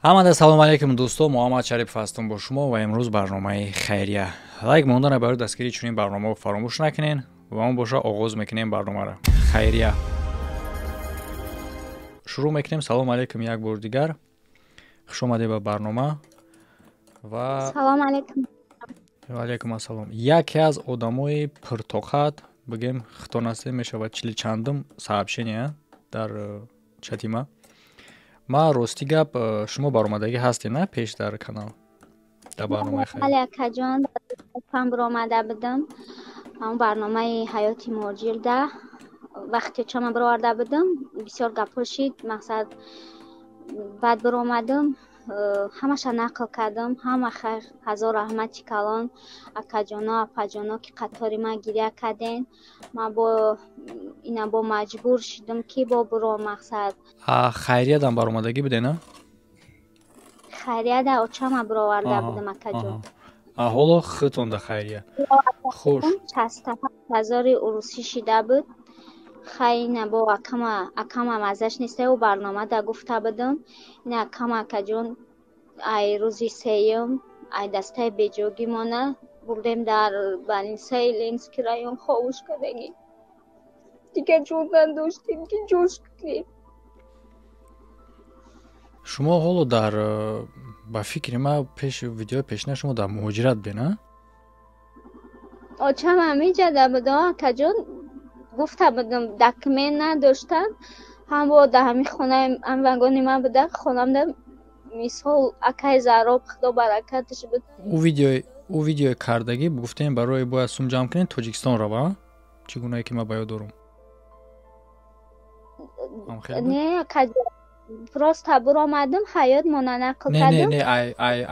Ҳамада салому алейкум, дӯсто. Муҳаммад Шарипов ҳастам бо шумо ва имрӯз барномаи хайрия. Лайк мондана барои дастгирии чунин барномаҳо фаромӯш накунен ва мо боша оғоз мекунем барномаро. Хайрия шурӯъ мекунем. Салому алейкум як бор дигар, хуш омадед ба барнома ва Салом алейкум. Ва алейкум ассалом. Яке аз одамои пуртоқат бигем, хито настем, мешавад 42-м сообщение дар чати ма. Ма рости гап, шумо баромадагӣ ҳастед на пеш дар канал, дар барномаи хайр? Бале, акаҷон, пан баромада будам. Ҳамон барномаи ҳаёти муҳоҷирда вақте чама бароварда будам, бисёр гапҳо шид, мақсад, баъд баромадам, ҳамаша нақл кардам. Ҳама хайр, ҳазор раҳмати калон, акаҷоно, апаҷоно, ки қатори ман гиря карден. Ман бо ина бо маҷбур шудам, ки бо биро, мақсад. Хайриядам баромадагӣ буде на? Хайрияда очама бароварда будам, акаҷон. Ҳоло худтон да хайрия, хуш. 67 000 урусӣ шида буд. Хай, ина бо акама, акама мазаш неста, ӯ барномада гуфта будам. Ина акама, акаҷон, ай рӯзи сеюм ай дастаи беҷогимона бурдем, дар больницаи Ленинский район ховуш кардагӣ. Дигар ҷо надоштем, ки ҷош кунем. Шумо ҳоло дар, ба фикри ма, пеш видеои пешина шумо дар муҳоҷират будед, а? Очам ҳамиҷада буд, акаҷон. Гуфта будам, документ надоштам. Ҳам бо дар ҳамин хонаи ҳамин вагони ман буда, хонамда, мисол, акаи Зароб, худо баракаташ буд. Ӯ видеои кардагӣ гуфтем, барои бояд сум ҷамъ кунем, Тоҷикистон рава, чӣ гунае ки ман ба ёд дорум. Не, акаҷон, просто буромадам, ҳаёт мона нақл Не, не. кардам. Не,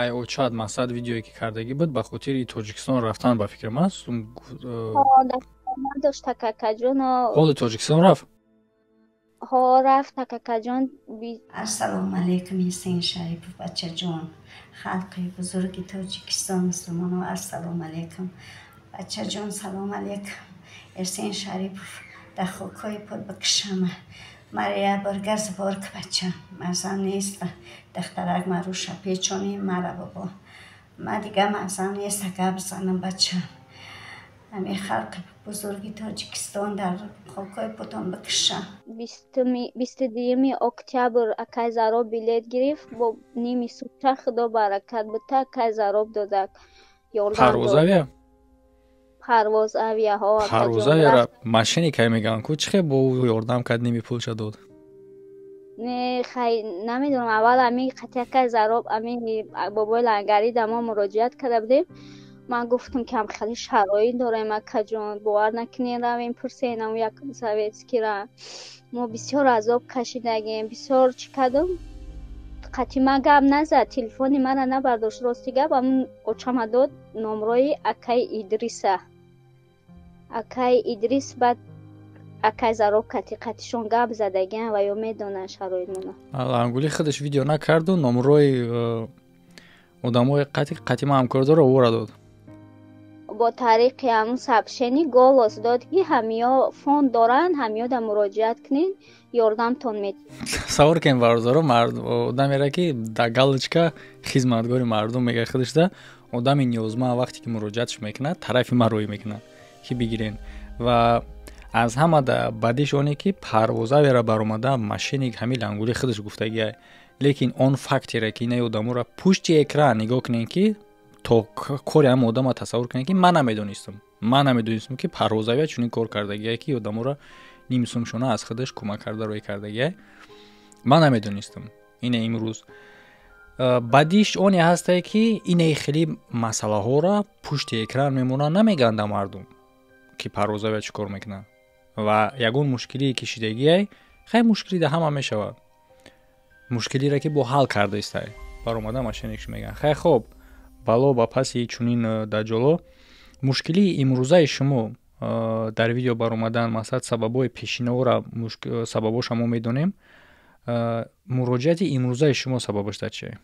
ай очад, мақсад, видеое ки кардагӣ буд, ба хотири Тоҷикистон рафтан, ба фикри ман, сум. Надошт, акакаҷон. Ҳоли Тоҷикистон рафт? Ҳо, рафт, акакаҷон. Ассалому алайкум, Ҳусейн Шарипов, бачаҷон, халқи бузурги Тоҷикистон, мусулмоно, ассалому алайкум, бачаҷон, салом алайкум. Эрсен Шарипов, дар хокҳои пот бикушама мара, як бор газбор ки, бача, мазам нест, духтарак маруша печони мара, бобо, ма дига мазам нест гап занам, бача. Ҳамин халқи бузурги Тоҷикистон дар хокҳои потон бикушам. 22-юми октябр акай Зароб билет гирифт бо ними сутта. Худо баракат бута, акай Зароб додак, ёрдам. Парвозавия? Парвоз авиаҳо. Парвозавиара мошенника мегӯянд ку, чӣ хел бо ӯ ёрдам кард, ними пулша дод? Не, хай, намедонам. Аввал ами қати акай Зароб, ами бобои Лангарӣ да мо муроҷиат карда будем. Ман гуфтам, ки ҳам хеле шароит дорем, акаҷон, бовар накунем, равем пурсем ам якум советскийра. Мо бисёр азоб кашидагем, бисёр чӣ кардам. Қати ман гап назад, телефони мара набардошт. Рости гап, ҳамун очама дод номрои акаи Идриса. Акаи Идрис баъд акаи Зароб кати қатишон гап задагиам ва ё медонанд шароитмона. Лангули худаш видео накарду номрои одамои қати қати ман ҳамкор дора, ӯра дод. Бо тариқи ҳамун сообщение голос дод, ки ҳамиё фонд доранд, ҳамиёда муроҷиат кунед, ёрдамтон медиҳанд. Савор кунем, бародаро, одамера ки да галочка хизматгори мардум мега худашда, одами ниёзманд вақте ки муроҷиатш мекунад, тарафи ман рӯй мекунад, ки бигирен. Ва аз ҳама бадиш оне ки парвозавера баромада мошенник ҳамин Лангули худаш гуфтагиай. Лекин он фактере ки инаи одаморо пушти экран нигоҳ кунем, ки то кори ҳама одама тасаввур кунем, ки ман намедонистам, ки парвозавия чунин кор кардагие, ки одаморо ним сумшона аз худаш кӯмак карда рӯй кардагие. Ман намедонистам. Ина имрӯз бадиш оне ҳастае, ки инаи хеле масъалаҳоро пушти экран мемонанд, намегӯянд мардум, ки парвозавия чӣ кор мекунад ва ягон мушкилие кишидагиай. Хай, мушкилӣ да ҳама мешавад, мушкилире ки бо ҳал кардаистай, баромада мошенникш мегӯянд. Хай, хоб, бало ба паси чунин даҷоло. Мушкилии имрӯзаи шумо дар видео баромадан, масалан, сабабҳои пешинаора, сабабоша мо медонем. Муроҷиати имрӯзаи шумо сабабаш дар чие?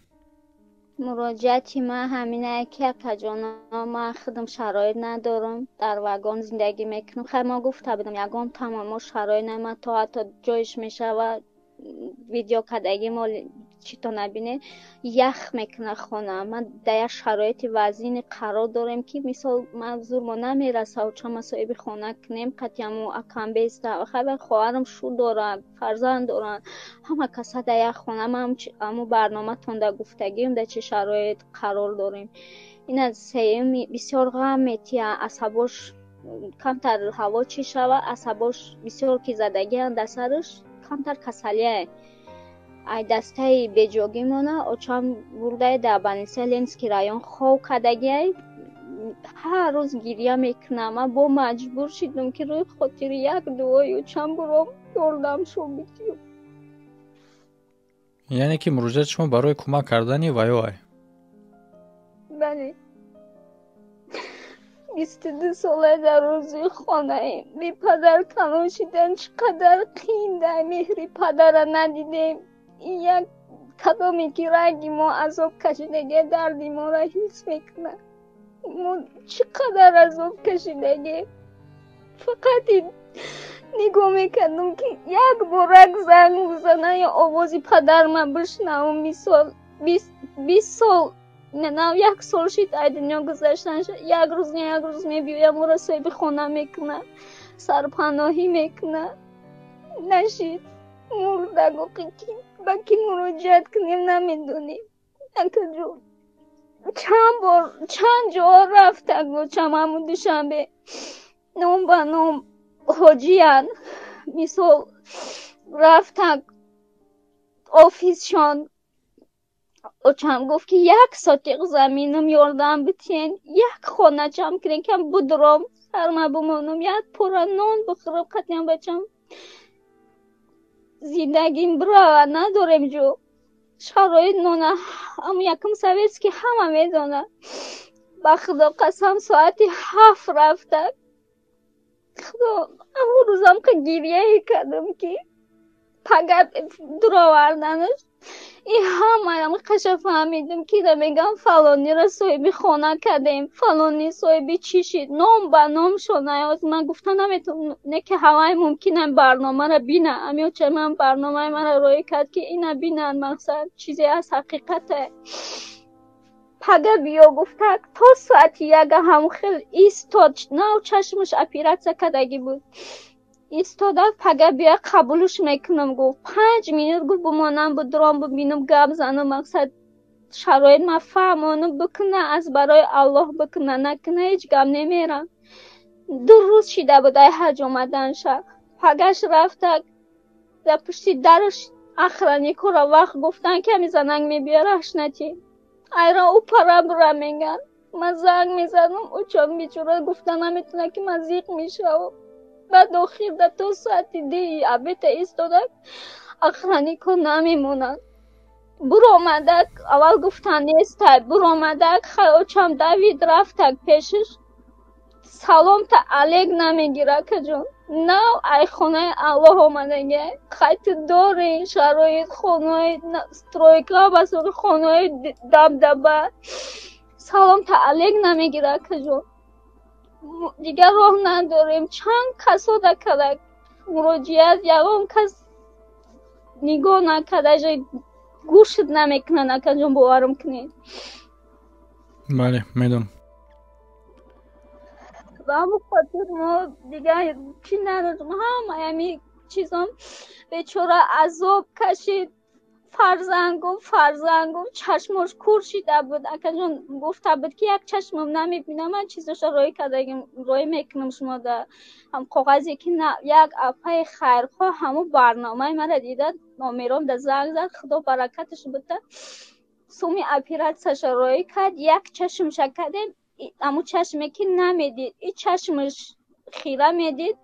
Муроҷиати ман ҳаминае, ки, акаҷоно, ман худам шароит надорам, дар вагон зиндагӣ мекунам. Хай, мо гуфта будам, ягон тамом мо шароит на, ман то ҳатто ҷоиш мешавад, видео кардагӣ мо Чито набине, ях мекуна хона. Ма дар як шароити вазине қарор дорем, ки мисол ма зурмо намераса очама соҳиби хона кунем. Қатъи акам беста, хай, хоҳарам шу дорад, фарзанд доранд, ҳама каса дар як хона. Ма аму барноматон да гуфтагием, дар чӣ шароит қарор дорем. Ина сеюми бисёр ғам метия, асабош камтар ҳаво чӣ шава, асабош бисёр ки задагианд дар сараш, камтар касалияе. Ай дастаи беҷогимона очам бурдае дар больницаи Ленинский район хов кардагиай. Ҳар рӯз гиря мекунам. Ман бо маҷбур шидам, ки рӯи хотири як дуои очам буром, ёрдамшо битиём. Яъне ки муроҷиати шумо барои кӯмак кардани ваё ай? Бале. 22 сола дар рӯзи хонаем. Бепадар калон шидан чӣ қадар қиин. Меҳри падара надидем. Як кадоме ки ранги мо азоб кашидагӣ, дарди моро ҳис мекунад. Мо чӣ қадар азоб кашидагем. Фақат нигоҳ мекардам, ки як борак занг бизана ё овози падарма бишнавам. Мисол, 20 сол, нав як сол шид ай дунё гузаштан, як рӯз не як рӯз мебиёя, моро соҳиби хона мекунад, сарпаноҳӣ мекунад. Нашид, мурдаг. Ки ба кӣ муроҷиат кунем, намедонем, акаҷон. Чанд бор, чанд ҷо рафтаг очам. Ҳамун Душанбе ном ба ном ҳоҷиян, мисол, рафтаг офисшон. Очам гуфт, ки як сотиқ заминам ёрдам битиен, як хоначам кунен, кам будуром, сарма бумонам, як пора нон бихӯрам, қатъиян бачам зиндагим бирава. Надорем ҷо, шароит нона. Ам якум советский ҳама медонад. Ба Худо қасам, соати 7 рафта. Худо, ҳамун рӯзам ка гиряе кардам, ки пага дуроварданаш. И ҳамаам қаша фаҳмидим, ки да мегам фалонира соҳиби хона кардем, фалони соҳиби чӣ шид, ном ба ном шонаёз. Ман гуфта наметавонам, не ки ҳавай мумкинам барномаро бина. Амёча ман барномаи маро роӣ кард, ки ина бинанд, мақсад чизе аз ҳақиқате. Пага биё гуфта, то соати яга ҳамон хел истод. Нав чашмаш оператсия кардагӣ буд. Истода, пага бия, қабулш мекунам гуфт. 5 минут гуфт, бумонам, будуром, бубинам, гап занам, мақсад шароит ма фаҳмонам, бикуна, аз барои Аллоҳ бикуна, накуна ҳеҷ гап немерам. 2 рӯз шида буд ай ҳаҷ омаданша. Пагаш рафта, дар пушти дараш охранникора вақт гуфтан, ки ҳами занак мебиёраш натӣ, айра ӯ пара бура меган. Ман занг мезанам, очам бечора гуфта наметавонад, ки ман зиқ мешавам. Баъд охир да то соати 2 обеда истода, охранникҳо намемонанд. Буромадак, аввал гуфтан нестай, буромадак, хай, очам давид, рафтак пешаш, саломта алек намегира. Акаҷон, нав ай хонаи Аллоҳ омадага, хай, ту дорӣ шароит, хонаи стройка, басори хонаи дабдаба, саломта алек намегира. Акаҷон, дигар роҳ надорем. Чанд касода кардак муроҷиат, ягон кас нигоҳ накарда, гӯшт намекунанд. Акаҷон, боварам кунед. Бале, медонам. Ба ҳамон хотир мо дигар чӣ надорем. Ҳамаи ҳами чизон бечора азоб кашид. Фарзанд гуфт, фарзанд гуфт, чашмош кур шида буд. Акаҷон, гуфта буд, ки як чашмам намебинам. Ман чизоша роӣ кардагим, роӣ мекунам шумо да ҳам коғазе, ки як апаи хайрхоҳ ҳамун барномаи мара дида, номером да занг зад. Худо баракаташ бита, суми оператсияша роӣ кард, як чашмша кардем. Ҳамун чашме ки намедид, и чашмаш хира медид,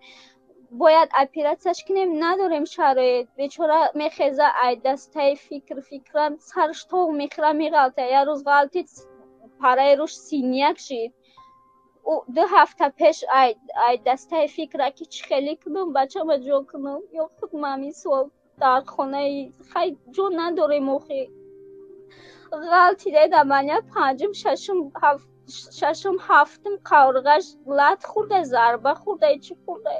бояд оператсияш кунем, надорем шароит. Бечора мехеза, ай дастаи фикр фикрам сараш тоғ мехӯра, меғалта. Як рӯз ғалтид, параи рӯш синяк шид. 2 ҳафта пеш ай дастаи фикра, ки чӣ хеле кунам, бачама ҷо кунам ё худмам, мисол, дар хонаи хай ҷо надорем. Охи ғалтида дар маня панҷум, шашум, шашум, ҳафтум қаврғаш лат хӯрда, зарба хӯрда, чӣ хӯрда.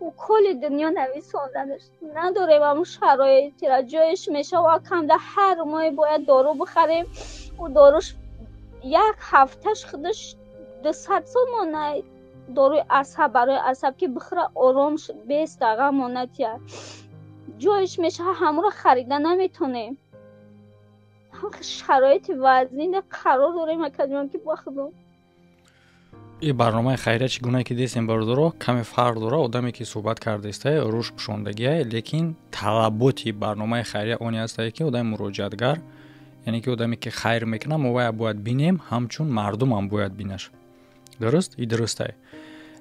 Уколи дунё нависонданаш надорем, ҳамун шароитира ҷоеш мешава. Акамда ҳар моҳе бояд дору бихарем. Ӯ доруш як ҳафташ худаш 200 сомона, доруи асаб, барои асаб, ки бихӯра, ором беста, ғамонатия ҷоеш мешава, ҳамуро харида наметонем. Шароити вазнин қарор дорем, акаҷон, ки ба худо. И барномаи хайрия, чӣ гунае ки дидем, бародаро, каме фарқ дора. Одаме ки суҳбат кардаистае, рӯш пӯшондагиае, лекин талаботи барномаи хайрия оне ҳастае, ки одами муроҷиатгар, яъне ки одаме ки хайр мекунад, мо вая бояд бинем, ҳамчун мардумам бояд бинаш. Дуруст, и дурустае,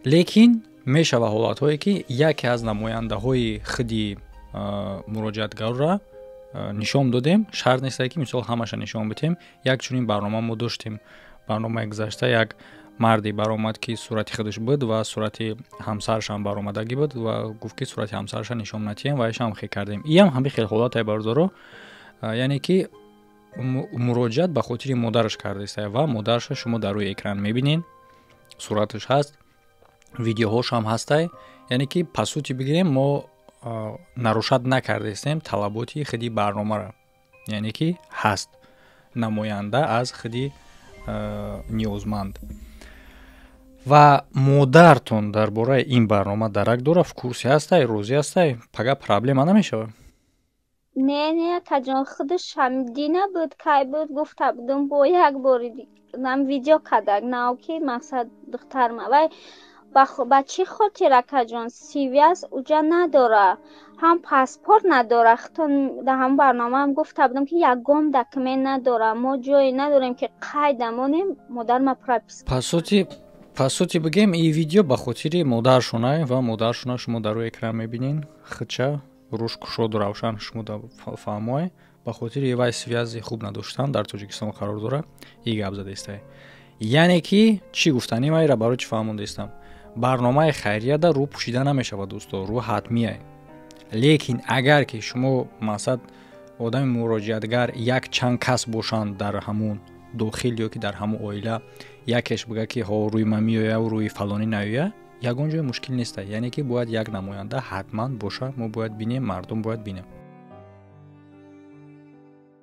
лекин мешава ҳолатҳое, ки яке аз намояндаҳои худи муроҷиатгарро нишон додем. Шарт нестае, ки мисол ҳамаша нишон бидем. Як чунин барнома мо доштем, барномаи гузашта. Як марде баромад, ки сурати худаш буд ва сурати ҳамсарашам баромадагӣ буд ва гуфт, ки сурати ҳамсараша нишон натиҳем, ва ишам хел кардем. Иам ҳамин хел ҳолате, бародаро, яъне ки муроҷиат ба хотири модараш кардаиста ва модараша шумо дар рӯи экран мебинед, сураташ ҳаст, видеоҳошам ҳастай. Яъне ки, по сути, бигирем, мо нарушать накардаистем талаботи худи барномаро, яъне ки ҳаст намоянда аз худи ниёзманд. Ва модартон дар бораи ин барнома дарак дора, в курсе ҳастай, розӣ ҳастай? Пага проблема намешавад? Не, не, акаҷон, худаш дина буд, кай буд, гуфта будум, бо як бори нам видео кардак нав, ки мақсад духтарма вай ба чӣ хотир, акаҷон, связь уҷа надора, ҳам паспорт надора. Худтон дар ҳамон барномаам гуфта будам, ки ягон документ надора, мо ҷое надорем, ки қайда монем модарма прописка. По сути, бигем, и видео ба хотири модаршонай ва модаршона шумо дар рӯи экран мебинед, худша рӯш кушоду равшан шумо фаҳмои. Ба хотири вай связи хуб надоштан, дар Тоҷикистон қарор дора, и гап задаистай. Яъне ки чӣ гуфтанӣ, майра барои чӣ фаҳмондаистам? Барномаи хайрияда рӯ пӯшида намешавад, дӯсто, рӯ ҳатмия. Лекин агар ки шумо, мақсад, одами муроҷиатгар як чанд кас бошанд дар ҳамун дохил ё ки дар ҳамун оила, якеш бига, ки ҳо, рӯи ман меоя, рӯи фалонӣ наоя, ягон ҷои мушкил неста. Яъне ки бояд як намоянда ҳатман боша, мо бояд бинем, мардум бояд бинем.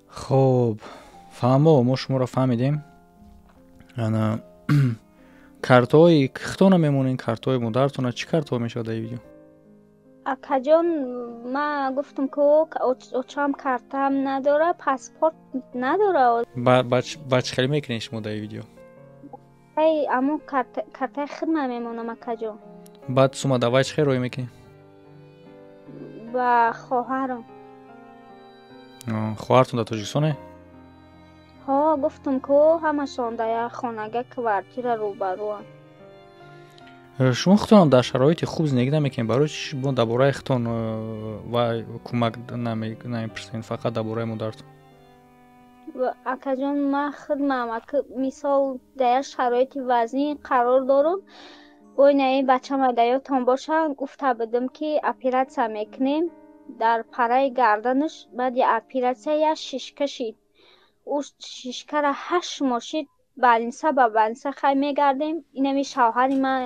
Хоб, фаҳмо, мо шуморо фаҳмидем. Ана картҳои хитона мемонед, картҳои модаратона, чӣ картҳо мешавад дар видео? Акаҷон, ман гуфтам, ку очам картаам надора, паспорт надора. Ба чӣ хеле мекунед шумо дар видео? Амон картаи хидма мемонам, акаҷон. Баъд сума давай чӣ хел рӯй мекунӣ? Ба хоҳарам. Хоҳартон дар Тоҷикистоне? Ҳо, гуфтам, ку ҳамашон дар як хонага, квартира рӯбарӯам. Шумо худтонам дар шароити хуб зиндагӣ намекунед. Барои чи шумо дар бораи худтон ва кӯмак намепурсед, фақат дар бораи модаратон? Акаҷон, ман худмам, мисол, дар як шароити вазнин қарор дорам. Боинаи бачама дар ёдтон боша, гуфта будам, ки оператсия мекунем дар параи гарданаш. Баъди оператсия як шишка шид, ӯ шишкара 8 моҳ шид, больница ба больница хай мегардем. Инами шавҳари ман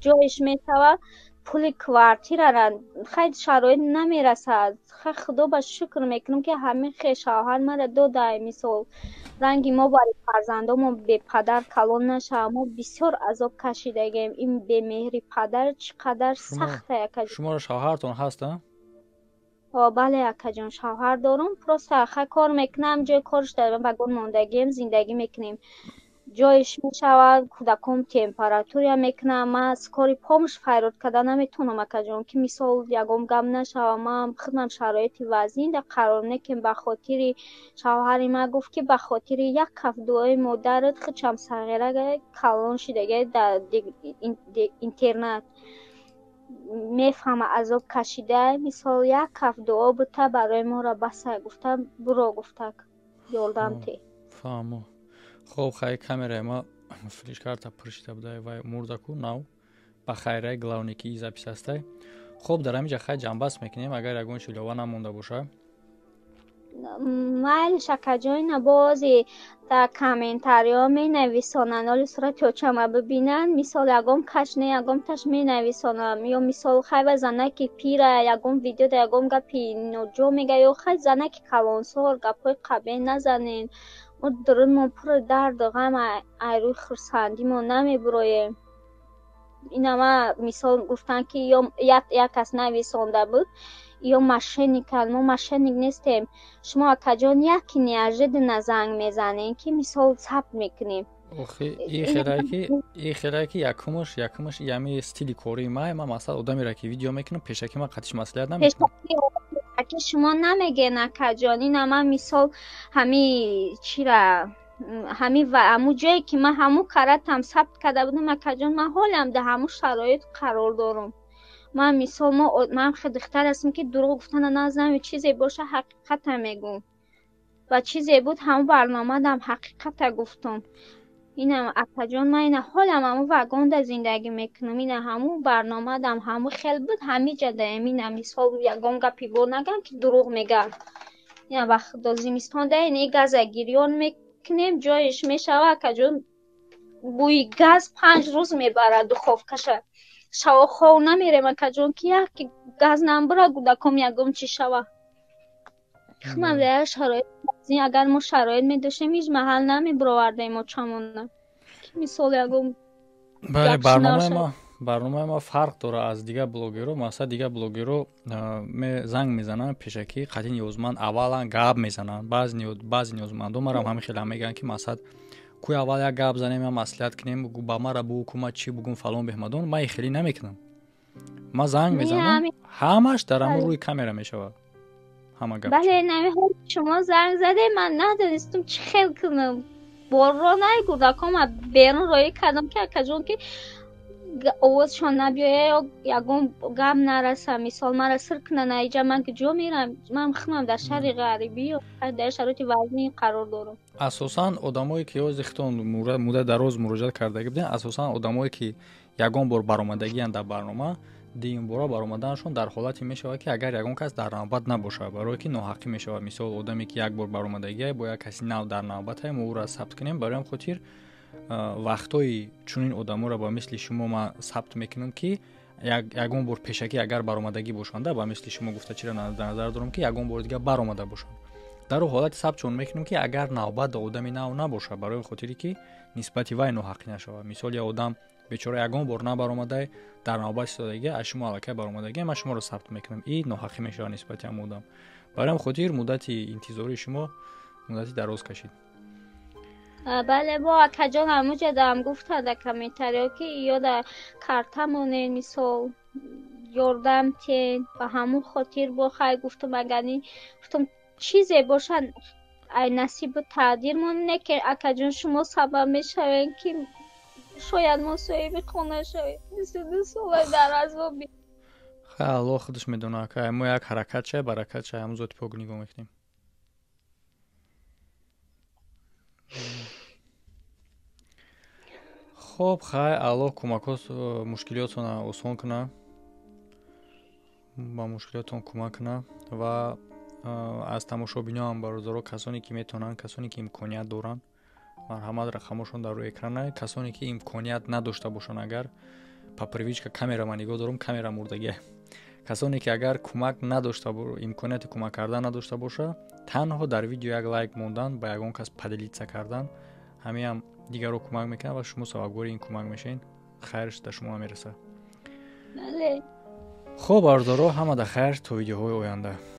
ҷоеш мешавад, пули квартирара хай шароит намерасад. Хай, худо ба шукр мекунам, ки ҳамин хел шавҳар мара додай. Мисол, ранги мо барои фарзандомон бепадар калон нашава. Мо бисёр азоб кашидагем. Ин бемеҳри падар чӣ қадар сахта. Шуморо шавҳартон ҳаст? Бале, акаҷон, шавҳар дорум. Просто хай кор мекунам, ҷои корш дар вагон мондагием, зиндагӣ мекунем. Ҷоеш мешавад, кӯдаком температуря мекунам, ман скорый помощь фарёд карда наметавонам, акаҷон, ки мисол ягон гап нашава. Ман худам шароити вазнин дар қарор некем. Ба хотири шавҳари ман гуфт, ки ба хотири як каф дуои модарат, худшам сағира калон шидаги дар интернат, мефаҳма, азоб кашида. Мисол, як каф дуо бута барои моро баса, гуфта буро, гуфтак, ёрдам те. Фаҳмо. Хоб, хай, камераи ма флешкарта пур шида буда, вай мурдаку нав. Ба хайрай, главное, ки запись ҳастай. Хоб, дар ҳамин ҷа хай ҷамъбаст мекунем, агар ягон чи илова намонда боша. Майли, шакаҷоина, бози дар комментариҳо менависонанд, оли сурати очама бибинанд, мисол, ягон каш не, ягон таш менависонам, ё мисол, хай ва занаки пира, ягон видеода ягон гапи ноҷо мега, ё хай занаки калонсол, гапҳои қабеҳ назанен. Мо дурунмон пури дарду ғам, ай рӯи хурсандимо намебуроем. Инама мисол гуфтанд, ки ё як кас нависонда буд, ё мошенниканд. Мо мошенник нестем. Шумо, акаҷон, яки неожиданно занг мезанем, ки мисол сабт мекунем. Охи, и хелае ки якумаш ями стили кории май. Ман, масалан, одамеро ки видео мекунам, пешакӣ ман қатиш маслиҳат намекунам. Ки шумо намегӯен, акаҷон. Ина ман мисол ҳами чира, ҳами ва ҳаму ҷое ки ман ҳаму каратам сабт карда будам, акаҷон, ман ҳолам дар ҳаму шароит қарор дорам. Ман мисол, ман хел духтар ҳастам, ки дурӯғ гуфтана назнам, чизе боша, ҳақиқата мегӯм. Ва чизе буд, ҳаму барномадам ҳақиқата гуфтам. Ина, акаҷон, ман ина ҳолам ҳаму вагонда зиндагӣ мекунам. Ина ҳаму барномадам ҳаму хел буд, ҳамиҷа даем. Ина мисол, ягон гапи бо нагам, ки дурӯғ мегам. Ина ба худо, зимистон даин и газа гирён мекунем, ҷоеш мешава, акаҷон, бӯи газ 5 рӯз мебарад духовкаша. Шаво хов намерем, акаҷон, ки як газ намбура, гудаком ягон чӣ шава. Худам дар шароит, агар мо шароит медоштем, ҳеҷ маҳал намебуровардем очамона, ки мисол ягон Бале, барномаи ма фарқ дора аз дигар блогерро. Масалан, дигар блогерро занг мезананд пешакӣ, қатъи ниёзманд аввалан гап мезананд. Баъзе ниёзмандо марам ҳамин хела мегӯянд, ки масалан, кӯй аввал як гап занем, як маслиҳат кунем, ба мара бугӯ, ку ман чӣ бугум, фалон беҳмадон. Ман хеле намекунам. Ман занг мезанам, ҳамаш дар ҳамон рӯи камера мешавад, ҳама гап. Бале, нами шумо занг заде, ман надонистам чӣ хел кунам. Борро най гурдакома берун роӣ кардам, ки акаҷон, ки овозшон набиёя ё ягон гап нараса, мисол, мара сир кунан. Аиҷа ман куҷо мерам? Ман худам дар шаҳри ғарибӣ, дар шароити вазнин қарор дорам. Асосан одамое ки ҳозир хитон муддат дароз муроҷиат кардаги будем, асосан одамое ки ягон бор баромадагиянд дар барнома, дуюм бора баромаданашон дар ҳолате мешавад, ки агар ягон кас дар навбат набошад, барое ки ноҳаққӣ мешавад. Мисол, одаме ки як бор баромадагия, бо як каси нав дар навбатае, мо ӯро сабт кунем. Барои ҳам хотир вақтҳои чунин одаморо ба мисли шумо ман сабт мекунам, ки ягон бор пешакӣ агар баромадагӣ бошанда, ба мисли шумо гуфта, чира дар назар дорам, ки ягон бори дигар баромада бошанд, дар ҳолати сабтшон мекунем, ки агар навбат да одами нав набошад, барои хотире ки нисбати вай ноҳаққӣ нашавад. Мисол, як одам бечора ягон бор набаромадай, дар навбат истодагия, аз шумо аллакай баромадагия, ман шуморо сабт мекунам, и ноҳаққӣ мешавад нисбати ҳам одам. Барои ҳам хотир муддати интизории шумо муддати дароз кашид. Бале, бо акаҷон, ҳамуҷадам гуфта дар комментариҳо, ки ё дар карта монен, мисол, ёрдам тен. Ба ҳамун хотир бо хай гуфтам, агар гуфтам, чизе бошад, ай насибу тақдир моне, ки акаҷон, шумо сабаб мешавед, ки шояд мо соҳиби хона шавем. 22 сола дар азоби. Хай, Аллоҳ худаш медонад, ака. Мо як ҳаракат шай, баракат шай, ҳамун зоти пок нигоҳ мекунем. Хоб, хай, Аллоҳ кӯмакҳо, мушкилиётона осон кунад, ба мушкилиётон кӯмак кунад. Ва аз тамошобиноам, бародаро, касоне ки метавонанд, касоне ки имконият доранд, марҳамат, рақамошон дар рӯи экрана. Касоне ки имконият надошта бошанд, агар по привычка камера ман нигоҳ дорам, камера мурдагия, касоне ки агар кӯмак надошта, имконияти кӯмак кардан надошта боша, танҳо дар видео як лайк мондан, ба ягон кас поделиться кардан, ҳамиам дигарро кӯмак мекунад ва шумо сабабгори ин кӯмак мешавед, хайрш дар шумо мерасад. Хоб, бародаро, ҳама да хайр, то видеоҳои оянда.